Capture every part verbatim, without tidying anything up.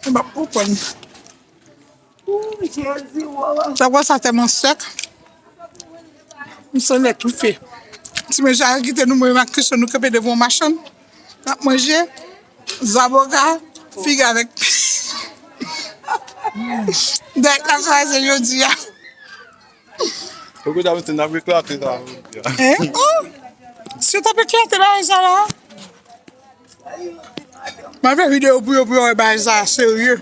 M p ap konprann. Ooh, Jezi, wawa. Sa kwa sa tèlman sèk. M santi lè toufe. Ti mesye a kite nou, mwen ak Christo, nou kanpe devan yon machann. N ap manje zaboka, fig avèk dèk la kraze jodi a. Ou konn sa, n ap eklate sa. Hein? Oh! Si w t ap eklate bagay sa la. M ap fè videyo pou yo, pou yo wè bagay sa serye.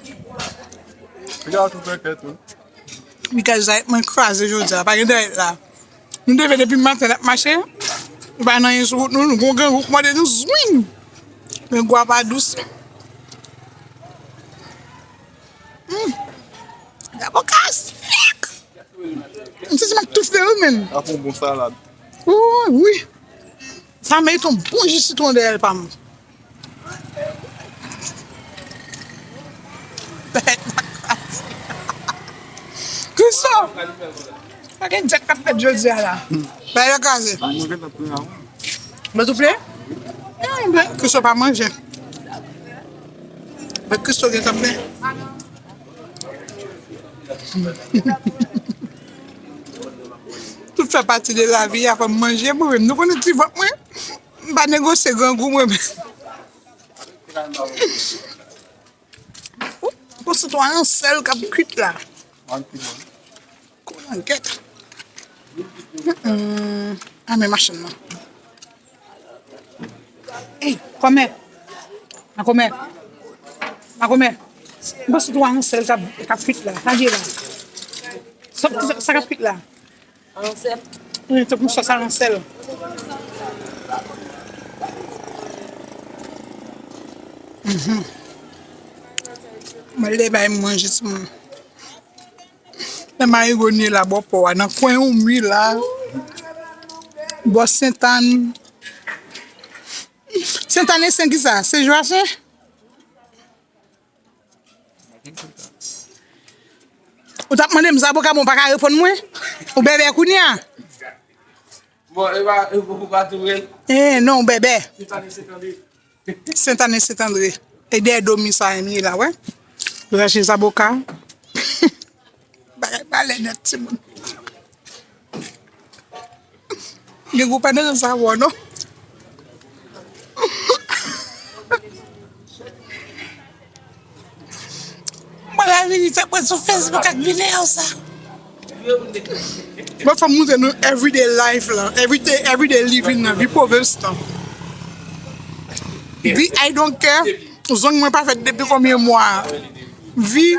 Piga tou fè kèt tou. Piga zayèt mwen kraze jodi a, pa gen dèyèt la. Nou te leve depi maten n ap mache. Nou pa nan yon sou wout nou, nou gon grangou k mande nou zwing. Men gwa pa dous. Hmm. Zaboka sèk. M santi m ap toufe wi menm. Sa fè yon bon salad. Ooh, wi. Sa merite yon bon ji sitwon dèyè l pa m. Christo! Pa gen djèt k ap fèt jodi a la. Bagay yo kraze. Mwen soufle? Eh, ben, Christo pa manje. Ben, Christo gen kanpe. Tout fè pati de lavi a, fò m manje pou m. Nou konnen ti vant mwen, m pa negosye grangou mwen menm. Bon, se twa ansèl k ap kwit la. Kou langèt. Mm-mm. A men machann nan. Ey, kòmè. Makomè. Makomè. Bon, se twa ansèl k ap, k ap kwit la. Sa k ap kwit la? Ansèl. Wi, tankou sòs a ansèl. Mhm. Mwen leve bay manje timoun. Nan Marigon ye la, bò pò a, nan kwen Oumi la, bò Sentàn. Sentàn e Sen kisa? Se Jwasen? Ou t ap mande m zaboka, bon, ou pa ka reponn mwen? Ou bèbè kounye a? Bon, e pa, e pa, ou pa tou vre? Eh, non, ou bèbè. Sentane, Sentandre. E dèyè Domi sa, m ye la, wè. Rache zaboka. Bagay pa lè nèt, timoun. Gen gwo pa nan sa wò, non? Mwen la vini, fè mwen sou Facebook ak videyo sa. Mwen fè m montre nou everyday life la, everyday, everyday living nan, vi pwovens lan. Vi I don't care, zong mwen pa fèt depi konbyen mwa. Vi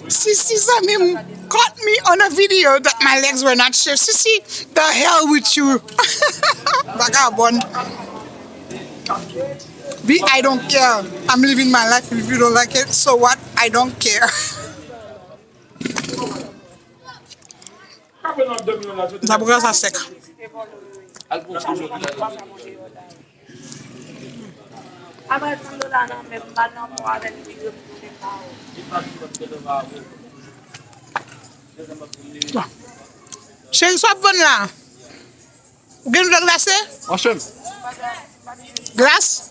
Sisi, zanmi m caught me on a video that my legs were not shaved. Sisi, the hell with you. Vagabond. Vi I don't care. I'm living my life. If you don't like it, so what? I don't care. Zaboka sa sèk. Apre san dola nan men m, m al nan pò avè l, li vire m tounen pa ou. Cheri, sa w ap vann la? Ou gen dlo glase? Machèn. Glas?